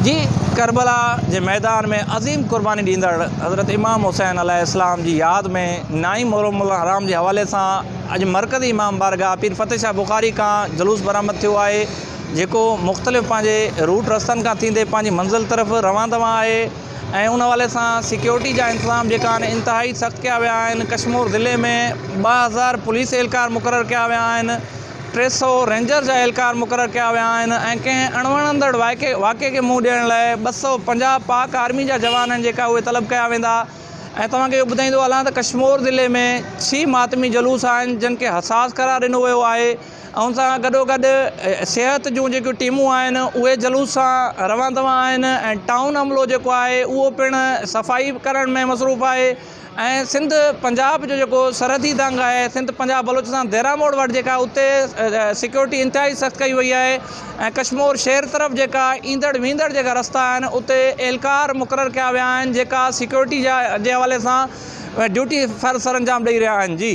جي ڪربلا جي ميدان ۾ عظيم قرباني ڏيندڙ حضرت امام حسين عليه السلام جي ياد ۾ نائين محرم الحرام جي حوالي سان اڄ مرڪزي امام بارگاهه پير فتح شاهه بخاري کان جلوس برآمد ٿيو آهي جيڪو مختلف پنهنجي روٽ رستن کان ٿيندي پنهنجي منزل طرف روان دوان آهي ۽ ان حوالي سان سيڪيورٽي جا انتظام جيڪا آهن انتهائي سخت ڪيا ويا آهن ڪشمور ضلعي ۾ 2000 پوليس اهلڪار مقرر ڪيا ويا آهن 300 رينجرز جا اهلڪار مقرر ڪيا ويا آهن ۽ ڪنهن اڻوڻندڙ واقعي کي منهن ڏيڻ لاء 250 پاڪ آرمي جا جوان آهن جيڪا اهي طلب ڪيا ويندا ۽ توهان کي اهو ٻڌائيندو هلان ته ڪشمور ضلعي ۾ ڇهه ماتمي جلوس آهن جن کي حساس قرار ڏنو ويو آهي ۽ ان سان گڏوگڏ صحت جون جيڪيون ٽيمون آهن اهي جلوس سان روان دوان آهن ۽ ٽائون عملو جيڪو آهي اهو پڻ صفائي ڪرڻ ۾ مصروف آهي. ۽ سنڌ پنجاب جو جيڪو سرحدي دنگ آهي سنڌ پنجاب بلوچستان ديرا موڙ وٽ جيڪا اتي سيڪيورٽي انتهائي سخت ڪئي وئي آهي ۽ ڪشمور شهر طرف جيڪا ايندڙ ويندڙ جيڪا رستا آهن اتي اهلڪار مقرر ڪيا ويا آهن جيڪا سيڪيورٽي جا جي حوالي سان ڊيوٽي فرض سرانجام ڏئي رهيا آهن جي.